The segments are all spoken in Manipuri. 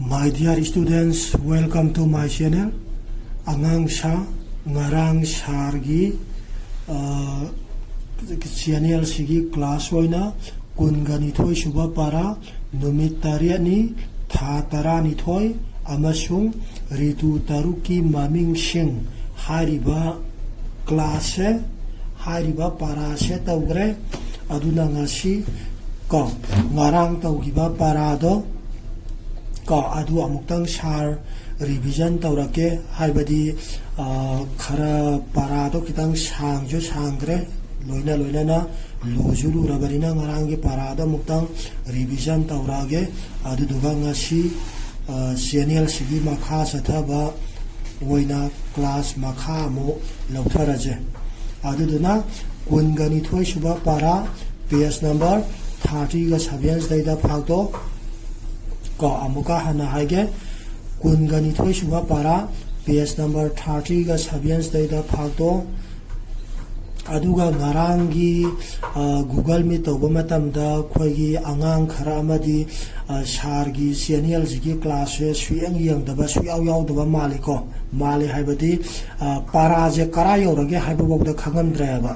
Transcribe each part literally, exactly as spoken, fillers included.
My dear students, welcome to my channel. ꯑꯉꯥꯡ ꯁꯥ, ꯉꯔꯥꯡ ꯁꯥꯔꯒꯤ, ꯑ, ꯆꯦꯅꯦꯜꯁꯤꯒꯤ ꯀ꯭ꯂꯥꯁ ꯑꯣꯏꯅ ꯀꯨꯟꯒ ꯅꯤꯊꯣꯏ ꯁꯨꯕ ꯄꯥꯔꯥ, ꯅꯨꯃꯤꯠ ꯇꯔꯦꯠꯅꯤ, ꯊꯥ ꯇꯔꯥꯅꯤꯊꯣꯏ ꯑꯃꯁꯨꯡ ꯔꯤꯇꯨ ꯇꯔꯨꯛꯀꯤ ꯃꯃꯤꯡꯁꯤꯡ ꯍꯥꯏꯔꯤꯕ ꯀ꯭ꯂꯥꯁꯁꯦ, ꯍꯥꯏꯔꯤꯕ ꯄꯥꯔꯥꯁꯦ ꯇꯧꯈ꯭ꯔꯦ꯫ ꯑꯗꯨꯅ ꯉꯁꯤ ꯀꯣ, ꯉꯔꯥꯡ ꯇꯧꯈꯤꯕ ꯄꯥꯔꯥꯗꯣ ꯀꯣ, ꯑꯗꯨ ꯑꯃꯨꯛꯇꯪ ꯁꯥꯔ ꯔꯤꯚꯤꯖꯟ ꯇꯧꯔꯛꯀꯦ꯫ ꯍꯥꯏꯕꯗꯤ, ꯑ, ꯈꯔ ꯄꯥꯔꯥꯗꯣ ꯈꯤꯇꯪ ꯁꯥꯡꯁꯨ ꯁꯥꯡꯈ꯭ꯔꯦ, ꯂꯣꯏꯅ ꯂꯣꯏꯅꯅ ꯂꯨꯁꯨ ꯂꯨꯔꯕꯅꯤꯅ ꯉꯔꯥꯡꯒꯤ ꯄꯥꯔꯥꯗꯣ ꯑꯃꯨꯛꯇꯪ ꯔꯤꯚꯤꯖꯟ ꯇꯧꯔꯛꯑꯒꯦ꯫ ꯑꯗꯨꯗꯨꯒ ꯉꯁꯤ, ꯑ, ꯆꯦꯅꯦꯜꯁꯤꯒꯤ ꯃꯈꯥ ꯆꯠꯊꯕ ꯑꯣꯏꯅ ꯀ꯭ꯂꯥꯁ ꯃꯈꯥ ꯑꯃꯨꯛ ꯂꯧꯊꯔꯁꯦ꯫ ꯑꯗꯨꯗꯨꯅ ꯀꯨꯟꯒ ꯅꯤꯊꯣꯏ ꯁꯨꯕ ꯄꯥꯔꯥ, ꯄꯦꯖ ꯅꯝꯕꯔ ꯊꯥꯔꯇꯤꯒ ꯁꯚꯦꯟꯁꯤꯗꯩꯗ ꯐꯥꯛꯇꯣ ꯀꯣ, ꯑꯃꯨꯛꯀ ꯍꯟꯅ ꯍꯥꯏꯒꯦ, ꯀꯨꯟꯒ ꯅꯤꯊꯣꯏ ꯁꯨꯕ ꯄꯥꯔꯥ, ꯄꯦꯖ ꯅꯝꯕꯔ ꯊꯥꯔꯇꯤꯒ ꯁꯚꯦꯟꯁꯤꯗꯩꯗ ꯐꯥꯛꯇꯣ꯫ ꯑꯗꯨꯒ ꯉꯔꯥꯡꯒꯤ, ꯑ, Google Meet ꯇꯧꯕ ꯃꯇꯝꯗ ꯑꯩꯈꯣꯏꯒꯤ ꯑꯉꯥꯡ ꯈꯔ ꯑꯃꯗꯤ, ꯑ, ꯁꯥꯔꯒꯤ ꯆꯦꯅꯦꯜꯁꯤꯒꯤ ꯀ꯭ꯂꯥꯁꯁꯦ ꯁꯨꯌꯦꯡ ꯌꯦꯡꯗꯕ, ꯁꯨꯌꯥꯎ ꯌꯥꯎꯗꯕ ꯃꯥꯜꯂꯤꯀꯣ꯫ ꯃꯥꯜꯂꯤ ꯍꯥꯏꯕꯗꯤ, ꯑ, ꯄꯥꯔꯥꯁꯦ ꯀꯔꯥꯏ ꯌꯧꯔꯒꯦ ꯍꯥꯏꯕꯐꯥꯎꯗ ꯈꯪꯉꯝꯗ꯭ꯔꯦꯕ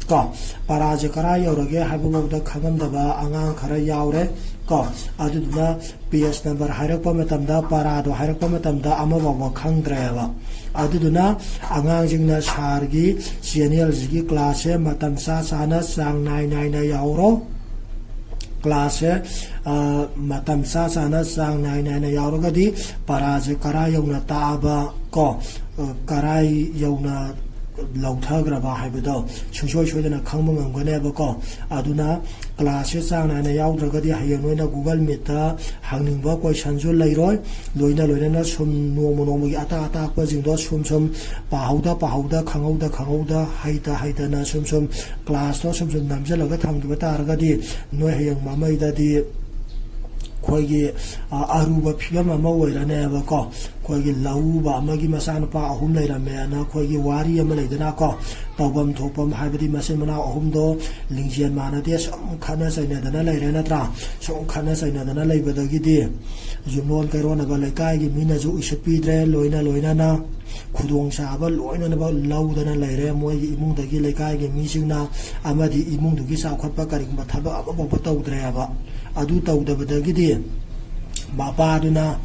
ꯀꯣ꯫ ꯄꯥꯔꯥꯁꯦ ꯀꯔꯥꯏ ꯌꯧꯔꯒꯦ ꯍꯥꯏꯕꯐꯥꯎꯗ ꯈꯪꯉꯝꯗꯕ ꯑꯉꯥꯡ ꯈꯔ ꯌꯥꯎꯔꯦ ꯀꯣ꯫ ꯑꯗꯨꯗꯨꯅ ꯄꯦꯖ ꯅꯝꯕꯔ ꯍꯥꯏꯔꯛꯄ ꯃꯇꯝꯗ, ꯄꯥꯔꯥꯗꯣ ꯍꯥꯏꯔꯛꯄ ꯃꯇꯝꯗ ꯑꯃ ꯐꯥꯎꯕ ꯈꯪꯗ꯭ꯔꯦꯕ꯫ ꯑꯗꯨꯗꯨꯅ ꯑꯉꯥꯡꯁꯤꯡꯅ ꯁꯥꯔꯒꯤ ꯆꯦꯅꯦꯜꯁꯤꯒꯤ ꯀ꯭ꯂꯥꯁꯁꯦ ꯃꯇꯝ ꯆꯥ ꯆꯥꯅ, ꯆꯥꯡ ꯅꯥꯏ ꯅꯥꯏꯅ ꯌꯥꯎꯔꯣ꯫ ꯀ꯭ꯂꯥꯁꯁꯦ, ꯑ, ꯃꯇꯝ ꯆꯥ ꯆꯥꯅ, ꯆꯥꯡ ꯅꯥꯏ ꯅꯥꯏꯅ ꯌꯥꯎꯔꯒꯗꯤ ꯄꯥꯔꯥꯁꯦ ꯀꯔꯥꯏ ꯌꯧꯅ ꯇꯥꯛꯑꯕ ꯀꯣ, ꯑ, ꯀꯔꯥꯏ ꯌꯧꯅ ꯂꯧꯊꯈ꯭ꯔꯕ ꯍꯥꯏꯕꯗꯣ ꯁꯨꯡꯁꯣꯏ ꯁꯣꯏꯗꯅ ꯈꯪꯕ ꯉꯝꯒꯅꯦꯕꯀꯣ꯫ ꯑꯗꯨꯅ ꯀ꯭ꯂꯥꯁꯁꯦ ꯆꯥꯡ ꯅꯥꯏꯅ ꯌꯥꯎꯗ꯭ꯔꯒꯗꯤ ꯍꯌꯦꯡ ꯅꯣꯏꯅ Google Meetꯇ ꯍꯪꯅꯤꯡꯕ questionꯁꯨ ꯂꯩꯔꯣꯏ꯫ ꯂꯣꯏꯅ ꯂꯣꯏꯅꯅ ꯁꯨꯝ ꯅꯣꯡꯃ ꯅꯣꯡꯃꯒꯤ ꯑꯇꯥꯛ ꯑꯇꯥꯛꯄꯁꯤꯡꯗꯣ ꯁꯨꯝ ꯁꯨꯝ ꯄꯥꯍꯧꯗ ꯄꯥꯍꯧꯗ, ꯈꯪꯍꯧꯗ ꯈꯪꯍꯧꯗ, ꯍꯩꯇ ꯍꯩꯇꯅ ꯁꯨꯝ ꯁꯨꯝ ꯀ꯭ꯂꯥꯁꯇꯣ ꯁꯨꯝ ꯁꯨꯝ ꯅꯝꯁꯤꯜꯂꯒ ꯊꯝꯈꯤꯕ ꯇꯥꯔꯒꯗꯤ ꯅꯣꯏ ꯍꯌꯦꯡ ꯃꯃꯩꯗꯗꯤ ꯑꯩꯈꯣꯏꯒꯤ, ꯑ, ꯑꯔꯨꯕ ꯐꯤꯕꯝ ꯑꯃ ꯑꯣꯏꯔꯅꯦꯕꯀꯣ꯫ ꯑꯩꯈꯣꯏꯒꯤ ꯂꯧꯎꯕ ꯑꯃꯒꯤ ꯃꯆꯥꯅꯨꯄꯥ ꯑꯍꯨꯝ ꯂꯩꯔꯝꯃꯦꯅ ꯑꯩꯈꯣꯏꯒꯤ ꯋꯥꯔꯤ ꯑꯃ ꯂꯩꯗꯅꯀꯣ, ꯇꯧꯐꯝ ꯊꯣꯛꯐꯝ ꯍꯥꯏꯕꯗꯤ ꯃꯆꯤꯟ ꯃꯅꯥꯎ ꯑꯍꯨꯝꯗꯣ ꯂꯤꯡꯖꯦꯜ ꯃꯥꯟꯅꯗꯦ, ꯁꯨꯝ ꯈꯠꯅ ꯆꯩꯅꯗꯅ ꯂꯩꯔꯦ ꯅꯠꯇ꯭ꯔꯥ? ꯁꯨꯝ ꯈꯠꯅ ꯆꯩꯅꯗꯅ ꯂꯩꯕꯗꯒꯤꯗꯤ ꯌꯨꯝꯂꯣꯟ ꯀꯩꯔꯣꯟꯅꯕ ꯂꯩꯀꯥꯏꯒꯤ ꯃꯤꯅꯁꯨ ꯎꯁꯤꯠꯄꯤꯗ꯭ꯔꯦ, ꯂꯣꯏꯅ ꯂꯣꯏꯅꯅ ꯈꯨꯗꯣꯡꯆꯥꯕ ꯂꯣꯏꯅꯃꯛ ꯂꯧꯗꯅ ꯂꯩꯔꯦ꯫ ꯃꯣꯏꯒꯤ ꯏꯃꯨꯡꯗꯒꯤ ꯂꯩꯀꯥꯏꯒꯤ ꯃꯤꯁꯤꯡꯅ ꯑꯃꯗꯤ ꯏꯃꯨꯡꯗꯨꯒꯤ ꯆꯥꯎꯈꯠꯄ ꯀꯔꯤꯒꯨꯝꯕ ꯊꯕꯛ ꯑꯃꯐꯥꯎꯕ ꯇꯧꯗ꯭ꯔꯦꯕ꯫ ꯑꯗꯨ ꯇꯧꯗꯕꯗꯒꯤꯗꯤ ꯃꯄꯥꯗꯨꯅ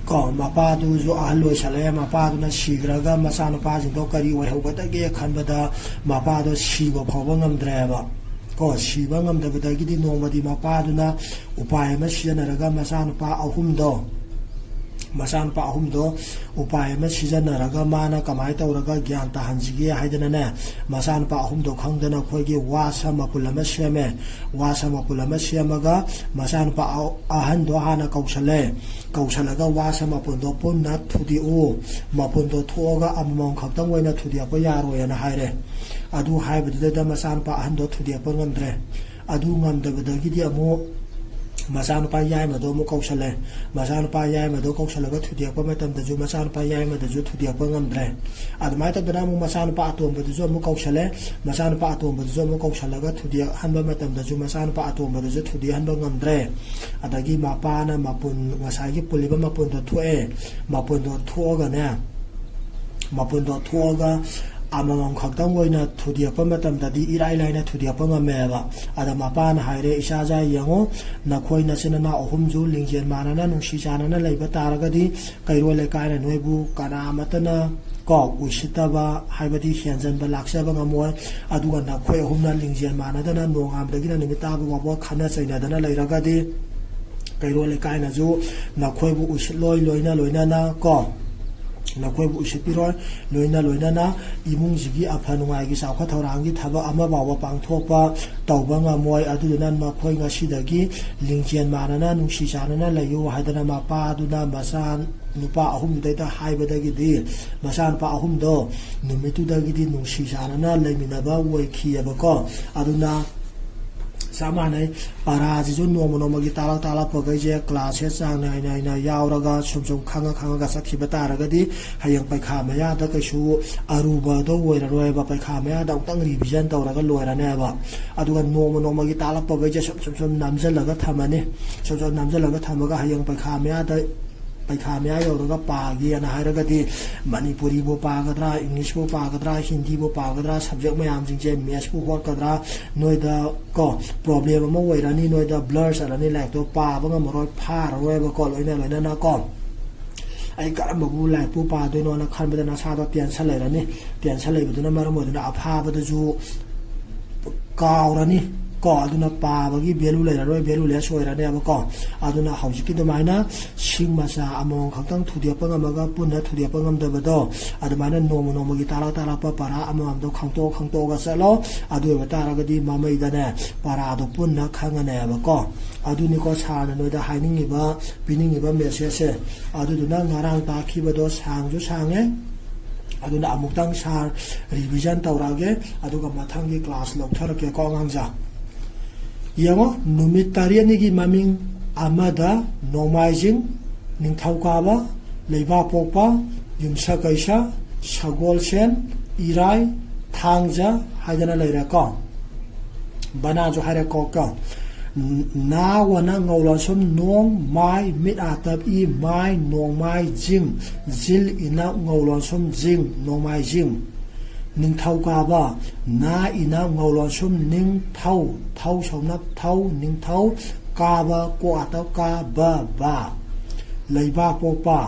ꯀꯣ, ꯃꯄꯥꯗꯨꯁꯨ ꯑꯍꯜ ꯑꯣꯏꯁꯜꯂꯛꯑꯦ꯫ ꯃꯄꯥꯗꯨꯅ ꯁꯤꯈ꯭ꯔꯒ ꯃꯆꯥꯅꯨꯄꯥꯁꯤꯡꯗꯣ ꯀꯔꯤ ꯑꯣꯏꯍꯧꯒꯗꯒꯦ ꯈꯟꯕꯗ ꯃꯄꯥꯗꯣ ꯁꯤꯕ ꯐꯥꯎꯕ ꯉꯝꯗ꯭ꯔꯦꯕ꯫ ꯀꯣ, ꯁꯤꯕ ꯉꯝꯗꯕꯗꯒꯤꯗꯤ ꯅꯣꯡꯃꯗꯤ ꯃꯄꯥꯗꯨꯅ ꯎꯄꯥꯏ ꯑꯃ ꯁꯤꯖꯤꯟꯅꯔꯒ ꯃꯆꯥꯅꯨꯄꯥ ꯑꯍꯨꯝꯗꯣ, ꯃꯆꯥꯅꯨꯄꯥ ꯑꯍꯨꯝꯗꯣ ꯎꯄꯥꯏ ꯑꯃ ꯁꯤꯖꯤꯟꯅꯔꯒ ꯃꯥꯅ ꯀꯃꯥꯏꯅ ꯇꯧꯔꯒ ꯒ꯭ꯌꯥꯟ ꯇꯥꯍꯟꯁꯤꯒꯦ ꯍꯥꯏꯗꯅꯅꯦ, ꯃꯆꯥꯅꯨꯄꯥ ꯑꯍꯨꯝꯗꯣ ꯈꯪꯗꯅ ꯑꯩꯈꯣꯏꯒꯤ ꯋꯥꯁ ꯃꯄꯨꯜ ꯑꯃ ꯁꯦꯝꯃꯦ꯫ ꯋꯥꯁ ꯃꯄꯨꯜ ꯑꯃ ꯁꯦꯝꯃꯒ ꯃꯆꯥꯅꯨꯄꯥ ꯑ-, ꯑꯍꯟꯗꯣ ꯍꯥꯟꯅ ꯀꯧꯁꯜꯂꯦ꯫ ꯀꯧꯁꯜꯂꯒ ꯋꯥꯁ ꯃꯄꯨꯜꯗꯣ ꯄꯨꯟꯅ ꯊꯨꯗꯦꯛꯎ, ꯃꯄꯨꯜꯗꯣ ꯊꯣꯛꯑꯒ ꯑꯃꯃꯝ ꯈꯛꯇꯪ ꯑꯣꯏꯅ ꯊꯨꯗꯦꯛꯄ ꯌꯥꯔꯣꯏꯅ ꯍꯥꯏꯔꯦ꯫ ꯑꯗꯨ ꯍꯥꯏꯕꯗꯨꯗ ꯃꯆꯥꯅꯨꯄꯥ ꯑꯍꯟꯗꯣ ꯊꯨꯗꯦꯛꯄ ꯉꯝꯗ꯭ꯔꯦ꯫ ꯑꯗꯨ ꯉꯝꯗꯕꯗꯒꯤꯗꯤ ꯑꯃꯨꯛ ꯃꯆꯥꯅꯨꯄꯥ ꯌꯥꯏꯃꯗꯣ ꯑꯃꯨꯛ ꯀꯧꯁꯜꯂꯦ꯫ ꯃꯆꯥꯅꯨꯄꯥ ꯌꯥꯏꯃꯗꯣ ꯀꯧꯁꯜꯂꯒ ꯊꯨꯗꯦꯛꯄ ꯃꯇꯝꯗꯁꯨ ꯃꯆꯥꯅꯨꯄꯥ ꯌꯥꯏꯃꯗꯁꯨ ꯊꯨꯗꯦꯛꯄ ꯉꯝꯗ꯭ꯔꯦ꯫ ꯑꯗꯨꯃꯥꯏꯅ ꯇꯧꯗꯅ ꯑꯃꯨꯛ ꯃꯆꯥꯅꯨꯄꯥ ꯑꯇꯣꯝꯕꯗꯨꯁꯨ ꯑꯃꯨꯛ ꯀꯧꯁꯜꯂꯦ꯫ ꯃꯆꯥꯅꯨꯄꯥ ꯑꯇꯣꯝꯕꯗꯨꯁꯨ ꯑꯃꯨꯛ ꯀꯧꯁꯜꯂꯒ ꯊꯨꯗꯦꯛꯍꯟꯕ ꯃꯇꯝꯗꯁꯨ ꯃꯆꯥꯅꯨꯄꯥ ꯑꯇꯣꯝꯕꯗꯨꯁꯨ ꯊꯨꯗꯦꯛꯍꯟꯕ ꯉꯝꯗ꯭ꯔꯦ꯫ ꯑꯗꯒꯤ ꯃꯄꯥꯅ ꯃꯄꯨꯟ, ꯉꯁꯥꯏꯒꯤ ꯄꯨꯜꯂꯤꯕ ꯃꯄꯨꯟꯗꯣ ꯊꯣꯛꯑꯦ꯫ ꯃꯄꯨꯟꯗꯣ ꯊꯣꯛꯑꯒꯅꯦ, ꯃꯄꯨꯟꯗꯣ ꯊꯣꯛꯑꯒ ꯑꯃꯃꯝ ꯈꯛꯇꯪ ꯑꯣꯏꯅ ꯊꯨꯗꯦꯛꯄ ꯃꯇꯝꯗꯗꯤ ꯏꯔꯥꯏ ꯂꯥꯏꯅ ꯊꯨꯗꯦꯛꯄ ꯉꯝꯃꯦꯕ꯫ ꯑꯗ ꯃꯄꯥꯅ ꯍꯥꯏꯔꯦ, "ꯏꯆꯥꯖꯥ ꯌꯦꯡꯉꯣ, ꯅꯈꯣꯏ ꯅꯆꯤꯟ ꯅꯅꯥꯎ ꯑꯍꯨꯝꯁꯨ ꯂꯤꯡꯖꯦꯜ ꯃꯥꯟꯅꯅ ꯅꯨꯡꯁꯤ ꯆꯥꯟꯅꯅ ꯂꯩꯕ ꯇꯥꯔꯒꯗꯤ ꯀꯩꯔꯣꯜ ꯂꯩꯀꯥꯏꯅ ꯅꯣꯏꯕꯨ ꯀꯅꯥꯃꯠꯇꯅ ꯀꯣ ꯎꯁꯤꯠꯇꯕ ꯍꯥꯏꯕꯗꯤ ꯍꯦꯟꯖꯟꯕ ꯂꯥꯛꯆꯕ ꯉꯝꯃꯣꯏ꯫ ꯑꯗꯨꯒ ꯅꯈꯣꯏ ꯑꯍꯨꯝꯅ ꯂꯤꯡꯖꯦꯜ ꯃꯥꯟꯅꯗꯅ ꯅꯣꯡꯉꯥꯟꯕꯗꯒꯤꯅ ꯅꯨꯃꯤꯠ ꯇꯥꯕ ꯐꯥꯎꯕ ꯈꯠꯅ ꯆꯩꯅꯗꯅ ꯂꯩꯔꯒꯗꯤ ꯀꯩꯔꯣꯜ ꯂꯩꯀꯥꯏꯅꯁꯨ ꯅꯈꯣꯏꯕꯨ ꯎꯁꯤꯠꯂꯣꯏ, ꯂꯣꯏꯅ ꯂꯣꯏꯅꯅ ꯀꯣ ꯅꯈꯣꯏꯕꯨ ꯎꯁꯤꯠꯄꯤꯔꯣꯏ, ꯂꯣꯏꯅ ꯂꯣꯏꯅꯅ ꯏꯃꯨꯡꯁꯤꯒꯤ ꯑꯐ ꯅꯨꯡꯉꯥꯏꯒꯤ ꯆꯥꯎꯈꯠ ꯊꯧꯔꯥꯡꯒꯤ ꯊꯕꯛ ꯑꯃ ꯐꯥꯎꯕ ꯄꯥꯡꯊꯣꯛꯄ ꯇꯧꯕ ꯉꯝꯃꯣꯏ꯫ ꯑꯗꯨꯗꯨꯅ ꯅꯈꯣꯏ ꯉꯁꯤꯗꯒꯤ ꯂꯤꯡꯖꯦꯜ ꯃꯥꯟꯅꯅ ꯅꯨꯡꯁꯤ ꯆꯥꯟꯅꯅ ꯂꯩꯌꯨ" ꯍꯥꯏꯗꯅ ꯃꯄꯥꯗꯨꯅ ꯃꯆꯥ ꯅꯨꯄꯥ ꯑꯍꯨꯝꯗꯨꯗꯩꯗ ꯍꯥꯏꯕꯗꯒꯤꯗꯤ ꯃꯆꯥꯅꯨꯄꯥ ꯑꯍꯨꯝꯗꯣ ꯅꯨꯃꯤꯠꯇꯨꯗꯒꯤꯗꯤ ꯅꯨꯡꯁꯤ ꯆꯥꯟꯅꯅ ꯂꯩꯃꯤꯟꯅꯕ ꯑꯣꯏꯈꯤꯑꯕꯀꯣ꯫ ꯑꯗꯨꯅ ꯆꯞ ꯃꯥꯟꯅꯩ꯫ ꯄꯔꯥꯁꯤꯁꯨ ꯅꯣꯡꯃ ꯅꯣꯡꯃꯒꯤ ꯇꯥꯛꯂꯛ ꯇꯥꯛꯂꯛꯄꯈꯩꯁꯦ class ꯁꯦ ꯆꯥꯡ ꯅꯥꯏ ꯅꯥꯏꯅ ꯌꯥꯎꯔꯒ ꯁꯨꯝ ꯁꯨꯝ ꯈꯪꯉ ꯈꯪꯉꯒ ꯆꯠꯈꯤꯕ ꯇꯥꯔꯒꯗꯤ ꯍꯌꯦꯡ ꯄꯩꯈꯥ ꯃꯌꯥꯗ ꯀꯩꯁꯨ ꯑꯔꯨꯕꯗꯣ ꯑꯣꯏꯔꯔꯣꯏꯕ꯫ ꯄꯩꯈꯥ ꯃꯌꯥꯗ ꯑꯃꯨꯛꯇꯪ revision ꯇꯧꯔꯒ ꯂꯣꯏꯔꯅꯦꯕ꯫ ꯑꯗꯨꯒ ꯅꯣꯡꯃ ꯅꯣꯡꯃꯒꯤ ꯇꯥꯛꯂꯛꯄꯈꯩꯁꯦ ꯁꯨꯝ ꯁꯨꯝ ꯁꯨꯝ ꯅꯝꯁꯤꯜꯂꯒ ꯊꯝꯃꯅꯤ꯫ ꯁꯨꯝ ꯁꯨꯝ ꯅꯝꯁꯤꯜꯂꯒ ꯊꯝꯃꯒ ꯍꯌꯦꯡ ꯄꯩꯈꯥ ꯃꯌꯥꯗ ꯄꯩꯈꯥ ꯃꯌꯥ ꯌꯧꯔꯒ ꯄꯥꯒꯦꯅ ꯍꯥꯏꯔꯒꯗꯤ ꯃꯅꯤꯄꯨꯔꯤꯕꯨ ꯄꯥꯒꯗ꯭ꯔꯥ, English ꯄꯨ ꯄꯥꯒꯗ꯭ꯔꯥ, ꯍꯤꯟꯗꯤꯕꯨ ꯄꯥꯒꯗ꯭ꯔꯥ, subject ꯃꯌꯥꯝꯁꯤꯡꯁꯦ, maths ꯄꯨ ꯍꯣꯠꯀꯗ꯭ꯔꯥ, ꯅꯣꯏꯗ ꯀꯣ problem ꯑꯃ ꯑꯣꯏꯔꯅꯤ, ꯅꯣꯏꯗ blur ꯆꯠꯂꯅꯤ, ꯂꯥꯏꯔꯤꯛꯇꯣ ꯄꯥꯕ ꯉꯝꯃꯔꯣꯏ, ꯐꯥꯔꯔꯣꯏꯕꯀꯣ꯫ ꯂꯣꯏꯅ ꯂꯣꯏꯅꯅꯀꯣ ꯑꯩ ꯀꯔꯝꯕꯕꯨ ꯂꯥꯏꯔꯤꯛꯄꯨ ꯄꯥꯗꯣꯏꯅꯣꯅ ꯈꯟꯕꯗ ꯅꯁꯥꯗꯣ tension ꯂꯩꯔꯅꯤ꯫ Tension ꯂꯩꯕꯗꯨꯅ ꯃꯔꯝ ꯑꯣꯏꯗꯨꯅ ꯑꯐꯥꯕꯗꯁꯨ ꯀꯥꯎꯔꯅꯤ ꯀꯣ꯫ ꯑꯗꯨꯅ ꯄꯥꯕꯒꯤ value ꯂꯩꯔꯔꯣꯏ, valueless ꯑꯣꯏꯔꯅꯦꯕꯀꯣ꯫ ꯑꯗꯨꯅ ꯍꯧꯖꯤꯛꯀꯤ ꯑꯗꯨꯃꯥꯏꯅ ꯁꯤꯡ ꯃꯆꯥ ꯑꯃꯃꯝ ꯈꯛꯇꯪ ꯊꯨꯗꯦꯛꯄ ꯉꯝꯃꯒ ꯄꯨꯟꯅ ꯊꯨꯗꯦꯛꯄ ꯉꯝꯗꯕꯗꯣ, ꯑꯗꯨꯃꯥꯏꯅ ꯅꯣꯡꯃ ꯅꯣꯡꯃꯒꯤ ꯇꯥꯛꯂꯛ ꯇꯥꯛꯂꯛꯄ ꯄꯔꯥ ꯑꯃꯃꯝꯗꯣ ꯈꯪꯇꯣꯛ ꯈꯪꯇꯣꯛꯑꯒ ꯆꯠꯂꯣ꯫ ꯑꯗꯨ ꯑꯣꯏꯕ ꯇꯥꯔꯒꯗꯤ ꯃꯃꯩꯗꯅꯦ ꯄꯔꯥꯗꯣ ꯄꯨꯟꯅ ꯈꯪꯉꯅꯦꯕꯀꯣ꯫ ꯑꯗꯨꯅꯤꯀꯣ ꯁꯥꯔꯅ ꯅꯣꯏꯗ ꯍꯥꯏꯅꯤꯡꯉꯤꯕ, ꯄꯤꯅꯤꯡꯉꯤꯕ message ꯁꯦ꯫ ꯑꯗꯨꯗꯨꯅ ꯉꯔꯥꯡ ꯇꯥꯛꯈꯤꯕꯗꯣ ꯁꯥꯡꯁꯨ ꯁꯥꯡꯉꯦ꯫ ꯑꯗꯨꯅ ꯑꯃꯨꯛꯇꯪ ꯁꯥꯔ revision ꯇꯧꯔꯛꯑꯒꯦ, ꯑꯗꯨꯒ ꯃꯊꯪꯒꯤ class ꯂꯧꯊꯔꯛꯀꯦꯀꯣ ꯑꯉꯥꯡꯁꯦ꯫ ꯌꯦꯡꯉꯣ, ꯅꯨꯃꯤꯠ ꯇꯔꯦꯠꯅꯤꯒꯤ ꯃꯃꯤꯡ: ꯑꯃꯗ ꯅꯣꯡꯃꯥꯏꯖꯤꯡ, ꯅꯤꯡꯊꯧꯀꯥꯕ, ꯂꯩꯕꯥꯛꯄꯣꯛꯄ, ꯌꯨꯝꯁꯀꯩꯁ, ꯁꯒꯣꯜꯁꯦꯟ, ꯏꯔꯥꯏ, ꯊꯥꯡꯖ ꯍꯥꯏꯗꯅ ꯂꯩꯔꯦꯀꯣ꯫ ꯕꯅꯥꯁꯨ ꯍꯥꯏꯔꯦꯀꯣ ꯀꯣ꯫ ꯅꯥ ꯋꯅ ꯉꯧ ꯂꯣꯟꯁꯨꯝ ꯅꯣꯡ, ꯃꯥꯏ, ꯃꯤꯠ ꯑꯥꯇꯞ ꯏ, ꯃꯥꯏ, ꯅꯣꯡꯃꯥꯏ ꯖꯤꯡ, ꯖꯤꯜ ꯏꯅ ꯉꯧ ꯂꯣꯟꯁꯨꯝ ꯖꯤꯡ, ꯅꯣꯡꯃꯥꯏꯖꯤꯡ꯫ ꯅꯤꯡꯊꯧꯀꯥꯕ: ꯅꯥ ꯏꯅ ꯉꯧ ꯂꯣꯟꯁꯨꯝ ꯅꯤꯡ, ꯊꯧ, ꯊꯧ ꯁꯧꯅꯞ ꯊꯧ, ꯅꯤꯡꯊꯧ꯫ ꯀꯥꯕ: ꯀꯣ ꯑꯥꯇꯞ ꯀꯥ, ꯕ, ꯕꯥ꯫ ꯂꯩꯕꯥꯛꯄꯣꯛꯄ: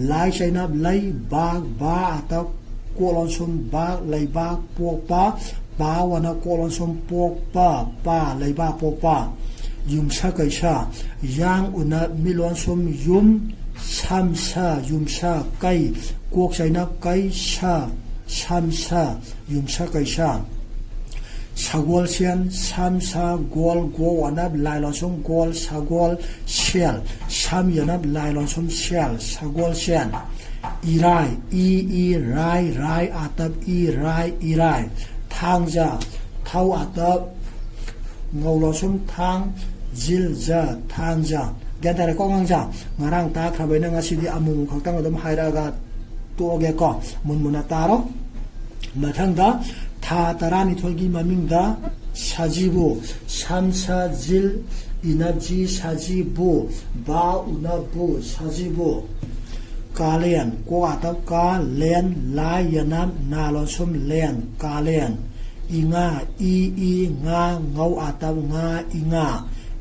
ꯂꯥꯏ ꯆꯩꯅꯞ ꯂꯩ, ꯕꯥꯛ, ꯕꯥ ꯑꯥꯇꯞ ꯀꯣꯛ ꯂꯣꯟꯁꯨꯝ ꯕꯥꯛ, ꯂꯩꯕꯥꯛ ꯄꯣꯛꯄ꯫ ꯄꯥ ꯋꯅ ꯀꯣꯛ ꯂꯣꯟꯁꯨꯝ ꯄꯣꯛꯄ, ꯄꯥ, ꯂꯩꯕꯥꯛ ꯄꯣꯛꯄ꯫ ꯌꯨꯝꯁꯀꯩꯁ: ꯌꯥꯡ ꯎꯅ ꯃꯤꯠ ꯂꯣꯟꯁꯨꯝ ꯌꯨꯝ, ꯁꯝ ꯁ, ꯌꯨꯝꯁ꯫ ꯀꯩ: ꯀꯣꯛ ꯆꯩꯅꯞ ꯀꯩ, ꯁ, ꯁꯝ ꯁ, ꯌꯨꯝꯁꯀꯩꯁ꯫ ꯁꯒꯣꯜꯁꯦꯟ: ꯁꯝ ꯁ ꯒꯣꯜ, ꯒꯣ ꯋꯅꯞ ꯂꯥꯏ ꯂꯣꯟꯁꯨꯝ ꯒꯣꯜ, ꯁꯒꯣꯜ꯫ ꯁꯦꯜ: ꯁꯝ ꯌꯅꯞ ꯂꯥꯏ ꯂꯣꯟꯁꯨꯝ ꯁꯦꯜ, ꯁꯒꯣꯜꯁꯦꯟ꯫ ꯏꯔꯥꯏ: ꯏ ꯏ ꯔꯥꯏ, ꯔꯥꯏ ꯑꯥꯇꯞ ꯏ, ꯔꯥꯏ, ꯏꯔꯥꯏ꯫ ꯊꯥꯡꯖ: ꯊꯧ ꯑꯥꯇꯞ ꯉꯧ ꯂꯣꯟꯁꯨꯝ ꯊꯥꯡ, ꯖꯤꯜ ꯖ, ꯊꯥꯡꯖ꯫ ꯒ꯭ꯌꯥꯟ ꯇꯥꯔꯦꯀꯣ ꯑꯉꯥꯡꯁꯥ? ꯉꯔꯥꯡ ꯇꯥꯈ꯭ꯔꯕꯅꯤꯅ ꯉꯁꯤꯗꯤ ꯑꯃꯨꯛ ꯈꯛꯇꯪ ꯑꯗꯨꯝ ꯍꯥꯏꯔꯛꯑꯒ ꯇꯣꯛꯑꯒꯦꯀꯣ꯫ ꯃꯨꯟ ꯃꯨꯟꯅ ꯇꯥꯔꯣ꯫ ꯃꯊꯪꯗ ꯊꯥ ꯇꯔꯥꯅꯤꯊꯣꯏꯒꯤ ꯃꯃꯤꯡꯗ ꯁꯖꯤꯕꯨ, ꯁꯝ ꯁ ꯖꯤꯜ, ꯏꯅꯞ ꯖꯤ, ꯁꯖꯤꯕꯨ, ꯕꯥ ꯎꯅꯞ ꯕꯨ, ꯁꯖꯤꯕꯨ꯫ ꯀꯥꯂꯦꯟ, ꯀꯣ ꯑꯥꯇꯞ ꯀꯥ, ꯂꯦꯟ, ꯂꯥꯏ ꯌꯦꯅꯥꯞ ꯅꯥ ꯂꯣꯟꯁꯨꯝ ꯂꯦꯟ, ꯀꯥꯂꯦꯟ꯫ ꯏꯉꯥ, ꯏ ꯏ ꯉꯥ, ꯉꯧ ꯑꯥꯇꯞ ꯉꯥ, ꯏꯉꯥ꯫